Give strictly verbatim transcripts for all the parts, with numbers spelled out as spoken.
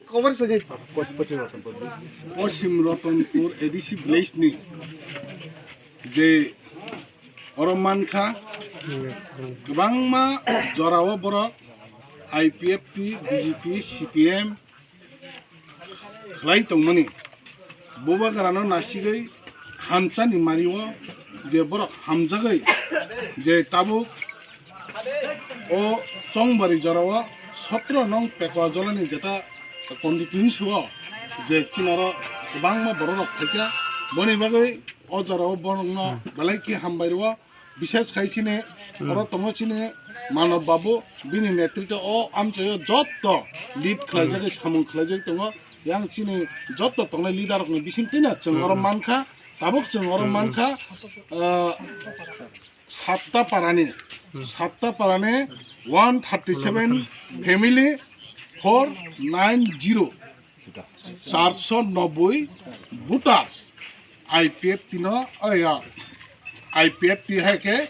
Kobar sojai. Poschim Ratanpur A D C village ni je oro mankha kwbangma jorao borok I P F T, B J P, C P M khlai tongmani. Bubagrano nasigwi hamchani mario je borok hamjagwi je tabuk o Chongbari jorao sotro nong Pekwa Jolani jeta constituency o je chinaro kwbangma bororok phaikha, boni bagwi o jorao borokno belai khe hambai rwo. Bishes khai chini oro tongo chini Manav Babu, bini netritwo o amchaio jotto lead khlaijagwi samung khlaijagwi tongo. Yang chini jotto tongnai leader rokni bisingtwino chwng oro mankha, tabuk chwng oro mankha, ah, Saptaparani, Saptaparani one thirty seven family, four nine zero, charso noboi voters I P F T no, oh ya, I P F T hai khe,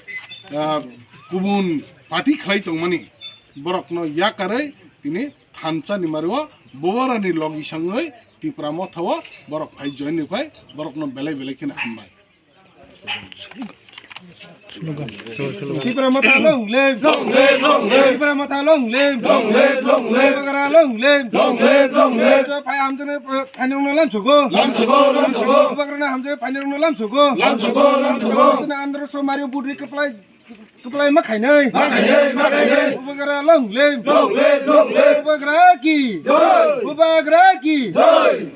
ah, kubun party khlai tongmani borokno yakarwi tini thansa ni mario bubarani logi sangwi Tipra Motha o borok phai join ni phai borokno belai belai kheno hambai. Tipra Motha long live. Long live, long live. Tipra Motha long live. Long live, long live. Bubagra long live. Long live, long live. Phai hamjani, phai nungno lamsugo. Lamsugo, lamsugo. Bubagrano hamjani phai nungno lamsugo. Lamsugo, lamsugo. Tini andro so mario budri kwplai, kwplai ma khainai. Ma khainai, ma khainai. Bubagra long live. Long live, long live. Bubagra ki. Jai. Bubagra ki. Jai.